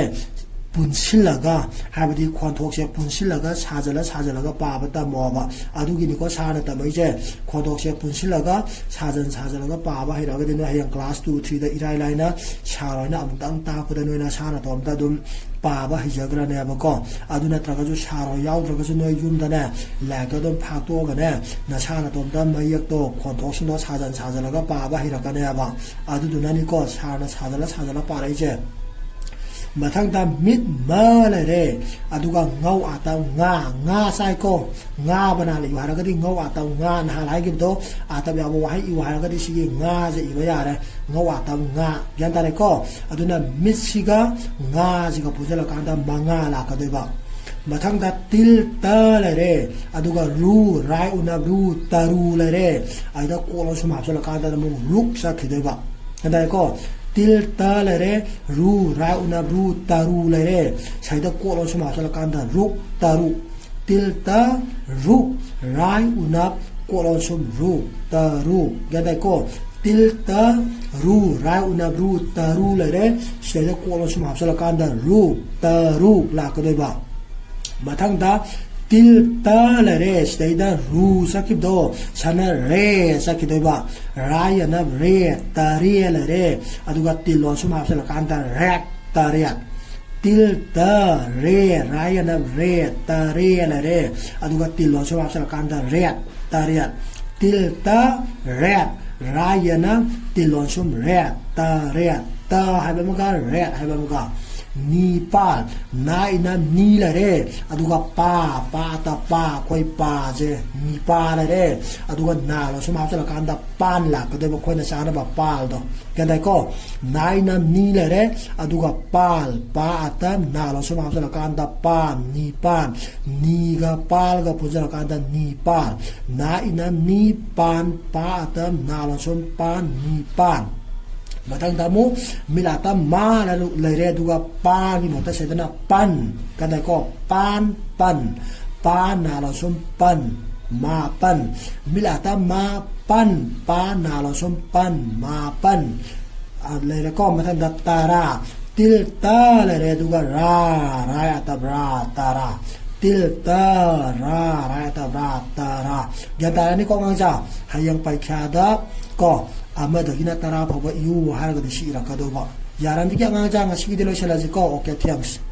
ꯄꯨꯟꯁꯤꯜꯂꯒ, ꯍꯥꯏꯕꯗꯤ ꯈꯣꯟꯊꯣꯛꯁꯦ ꯄꯨꯟꯁꯤꯜꯂꯒ ꯁꯥꯖꯜꯂ ꯁꯥꯖꯜꯂꯒ ꯄꯥꯕ ꯇꯝꯃꯣꯕ꯫ ꯑꯗꯨꯒꯤꯅꯤꯀꯣ ꯁꯥꯔꯅ ꯇꯝꯃꯛꯏꯁꯦ꯫ ꯈꯣꯟꯊꯣꯛꯁꯦ ꯄꯨꯟꯁꯤꯜꯂꯒ ꯁꯥꯖꯟ ꯁꯥꯖꯜꯂꯒ ꯄꯥꯕ ꯍꯩꯔꯛꯑꯒꯗꯤ ꯅꯣꯏ ꯍꯌꯦꯡ class two, three ꯗ ꯏꯔꯥꯏ ꯂꯥꯏꯅ ꯁꯥꯔ ꯍꯣꯏꯅ ꯑꯃꯨꯛꯇꯪ ꯇꯥꯛꯄꯗ ꯅꯣꯏ ꯅꯁꯥ ꯅꯇꯣꯝꯇ ꯑꯗꯨꯝ ꯄꯥꯕ ꯍꯩꯖꯈ꯭ꯔꯅꯦꯕꯀꯣ꯫ ꯑꯗꯨ ꯅꯠꯇ꯭ꯔꯒꯁꯨ ꯁꯥꯔ ꯍꯣꯏ ꯌꯥꯎꯗ꯭ꯔꯒꯁꯨ ꯅꯣꯏ ꯌꯨꯝꯗꯅꯦ ꯂꯥꯏꯔꯤꯛꯇꯣ ꯑꯗꯨꯝ ꯐꯥꯛꯇꯣꯛꯑꯒꯅꯦ ꯅꯁꯥ ꯅꯇꯣꯝꯇ ꯃꯌꯦꯛꯇꯣ, ꯈꯣꯟꯊꯣꯛꯁꯤꯡꯗꯣ ꯁꯥꯖꯟ ꯁꯥꯖꯜꯂꯒ ꯄꯥꯕ ꯍꯩꯔꯛꯀꯅꯦꯕ꯫ ꯑꯗꯨꯗꯨꯅꯅꯤꯀꯣ ꯁꯥꯔꯅ ꯁꯥꯖꯜꯂ ꯁꯥꯖꯜꯂ ꯄꯥꯔꯛꯏꯁꯦ꯫ ꯃꯊꯪꯗ ꯃꯤꯠ ꯃ ꯂꯩꯔꯦ, ꯑꯗꯨꯒ ꯉꯧ ꯑꯥꯇꯞ ꯉꯥ, ꯉꯥ ꯆꯥꯏꯀꯣ꯫ ꯉꯥ ꯕꯅꯥꯟ ꯏꯌꯨ ꯍꯥꯏꯔꯒꯗꯤ ꯉꯧ ꯑꯥꯇꯞ ꯉꯥ, ꯅꯍꯥꯟ ꯍꯥꯏꯈꯤꯕꯗꯣ ꯑꯥꯇꯞ ꯌꯥꯎꯕ ꯋꯥꯍꯩ ꯏꯌꯨ ꯍꯥꯏꯔꯒꯗꯤ ꯁꯤꯒꯤ ꯉꯥꯁꯦ ꯏꯕ ꯌꯥꯔꯦ꯫ ꯉꯧ ꯑꯥꯇꯞ ꯉꯥ, ꯒ꯭ꯌꯥꯟ ꯇꯥꯔꯦꯀꯣ? ꯑꯗꯨꯅ ꯃꯤꯠꯁꯤꯒ ꯉꯥꯁꯤꯒ ꯄꯨꯟꯁꯤꯜꯂꯀꯥꯟꯗ ꯃꯉꯥ ꯂꯥꯛꯀꯗꯣꯏꯕ꯫ ꯃꯊꯪꯗ ꯇꯤꯜ ꯇ ꯂꯩꯔꯦ, ꯑꯗꯨꯒ ꯔꯨ, ꯔꯥꯏ ꯎꯅꯞ ꯔꯨ, ꯇꯔꯨ ꯂꯩꯔꯦ꯫ ꯑꯗꯨꯗ ꯀꯣꯛ ꯂꯣꯟꯁꯨꯝ ꯍꯥꯞꯆꯤꯜꯂꯀꯥꯟꯗ ꯑꯃꯨꯛ ꯔꯨꯛ ꯆꯠꯈꯤꯗꯣꯏꯕ꯫ ꯒ꯭ꯌꯥꯟ ꯇꯥꯔꯦꯀꯣ? ꯇꯤꯜ ꯇ ꯂꯩꯔꯦ, ꯔꯨ, ꯔꯥꯏ ꯎꯅꯞ ꯔꯨ, ꯇꯔꯨ ꯂꯩꯔꯦ꯫ ꯁꯤꯗ ꯀꯣꯛ ꯂꯣꯟꯁꯨꯝ ꯍꯥꯞꯆꯤꯜꯂꯀꯥꯟꯗ ꯔꯨꯛ, ꯇꯔꯨꯛ꯫ ꯇꯤꯜ ꯇ ꯔꯨꯛ, ꯔꯥꯏ ꯎꯅꯞ ꯀꯣꯛ ꯂꯣꯟꯁꯨꯝ ꯔꯨꯛ, ꯇꯔꯨꯛ꯫ ꯒ꯭ꯌꯥꯟ ꯇꯥꯏꯀꯣ? ꯇꯤꯜ ꯇ ꯔꯨ, ꯔꯥꯏ ꯎꯅꯞ ꯔꯨ, ꯇꯔꯨ ꯂꯩꯔꯦ꯫ ꯁꯤꯗꯩꯗ ꯀꯣꯛ ꯂꯣꯟꯁꯨꯝ ꯍꯥꯞꯆꯤꯜꯂꯀꯥꯟꯗ ꯔꯨꯛ, ꯇꯔꯨꯛ ꯂꯥꯛꯀꯗꯣꯏꯕ꯫ ꯃꯊꯪꯗ ꯇꯤꯜ ꯇ ꯂꯩꯔꯦ, ꯁꯤꯗꯩꯗ ꯔꯨ ꯆꯠꯈꯤꯕꯗꯣ ꯁꯅ ꯔꯦ ꯆꯠꯈꯤꯗꯣꯏꯕ꯫ ꯔꯥꯏ ꯌꯅꯞ ꯔꯦ, ꯇꯔꯦ ꯂꯩꯔꯦ꯫ ꯑꯗꯨꯒ ꯇꯤꯜ ꯂꯣꯟꯁꯨꯝ ꯍꯥꯞꯆꯤꯜꯂꯀꯥꯟꯗ ꯔꯦꯠ, ꯇꯔꯦꯠ꯫ ꯇꯤꯜ ꯇ ꯔꯦ, ꯔꯥꯏ ꯌꯅꯞ ꯔꯦ, ꯇꯔꯦ ꯂꯩꯔꯦ꯫ ꯑꯗꯨꯒ ꯇꯤꯜ ꯂꯣꯟꯁꯨꯝ ꯍꯥꯞꯆꯤꯜꯂꯀꯥꯟꯗ ꯔꯦꯠ, ꯇꯔꯦꯠ꯫ ꯇꯤꯜ ꯇ ꯔꯦꯠ, ꯔꯥꯏ ꯌꯅꯞ ꯇꯤꯜ ꯂꯣꯟꯁꯨꯝ ꯔꯦꯠ, ꯇꯔꯦꯠ꯫ ꯇ ꯍꯥꯏꯕ ꯑꯃꯒ ꯔꯦꯠ ꯍꯥꯏꯕ ꯑꯃꯒ꯫ ꯅꯤꯄꯥꯟ, ꯅꯥ ꯏꯅ ꯅꯤ ꯂꯩꯔꯦ꯫ ꯑꯗꯨꯒ ꯄꯥ, ꯄꯥ ꯑꯥꯇꯞ ꯄꯥ, ꯑꯩꯈꯣꯏ ꯄꯥꯁꯦ ꯅꯤꯄꯥꯟ ꯂꯩꯔꯦ꯫ ꯑꯗꯨꯒ ꯅꯥ ꯂꯣꯟꯁꯨꯝ ꯍꯥꯞꯆꯤꯜꯂꯀꯥꯟꯗ ꯄꯥꯟ ꯂꯥꯛꯀꯗꯣꯏꯕ, ꯑꯩꯈꯣꯏꯅ ꯆꯥꯅꯕ ꯄꯥꯜꯗꯣ꯫ ꯒ꯭ꯌꯥꯟ ꯇꯥꯏꯀꯣ? ꯅꯥ ꯏꯅ ꯅꯤ ꯂꯩꯔꯦ꯫ ꯑꯗꯨꯒ ꯄꯥꯜ, ꯄꯥ ꯑꯥꯇꯞ ꯅꯥ ꯂꯣꯟꯁꯨꯝ ꯍꯥꯞꯆꯤꯜꯂꯀꯥꯟꯗ ꯄꯥꯟ, ꯅꯤꯄꯥꯟ꯫ ꯅꯤꯒ ꯄꯥꯜꯒ ꯄꯨꯟꯁꯤꯜꯂꯀꯥꯟꯗ ꯅꯤꯄꯥꯟ꯫ ꯅꯥ ꯏꯅ ꯅꯤ, ꯄꯥꯟ, ꯄꯥ ꯑꯥꯇꯞ ꯅꯥ ꯂꯣꯟꯁꯨꯝ ꯄꯥꯟ, ꯅꯤꯄꯥꯟ꯫ ꯃꯊꯪꯗ ꯑꯃꯨꯛ ꯃꯤꯠ ꯑꯥꯗ ꯃꯥ ꯂꯩꯔꯦ, ꯑꯗꯨꯒ ꯄꯥꯒꯤ ꯃꯍꯨꯠꯇ ꯁꯤꯗꯅ ꯄꯟ꯫ ꯀꯗꯥꯏꯀꯣ? ꯄꯥꯟ, ꯄꯟ꯫ ꯄꯥ ꯅꯥ ꯂꯣꯟꯁꯨꯝ ꯄꯟ꯫ ꯃꯥ ꯄꯟ꯫ ꯃꯤꯠ ꯑꯥꯗ ꯃꯥ ꯄꯟ꯫ ꯄꯥ ꯅꯥ ꯂꯣꯟꯁꯨꯝ ꯄꯟ꯫ ꯃꯥ ꯄꯟ꯫ ꯑ, ꯂꯩꯔꯦꯀꯣ? ꯃꯊꯪꯗ ꯇꯔꯥ꯫ ꯇꯤꯜ ꯇ ꯂꯩꯔꯦ, ꯑꯗꯨꯒ ꯔꯥ, ꯔꯥ ꯌꯥꯗꯕ꯭ꯔꯥ? ꯇꯔꯥ꯫ ꯇꯤꯜ ꯇ ꯔꯥ, ꯔꯥ ꯌꯥꯗꯕ꯭ꯔꯥ? ꯇꯔꯥ꯫ ꯒ꯭ꯌꯥꯟ ꯇꯥꯔꯅꯤꯀꯣ, ꯑꯉꯥꯡꯁꯥ? ꯍꯌꯦꯡ ꯄꯔꯤꯈ꯭ꯌꯥꯗ ꯀꯣ, ꯑꯃꯗꯒꯤꯅ ꯇꯔꯥ ꯐꯥꯎꯕ ꯏꯌꯨ ꯍꯥꯏꯔꯒꯗꯤ ꯁꯤ ꯏꯔꯛꯀꯗꯧꯕ꯫ ꯌꯥꯔꯝꯗꯤꯒꯤ ꯑꯉꯥꯡꯁꯥ, ꯉꯁꯤꯒꯤꯗꯤ ꯂꯣꯏꯁꯤꯜꯂꯁꯤꯀꯣ꯫ Okay, thanks꯫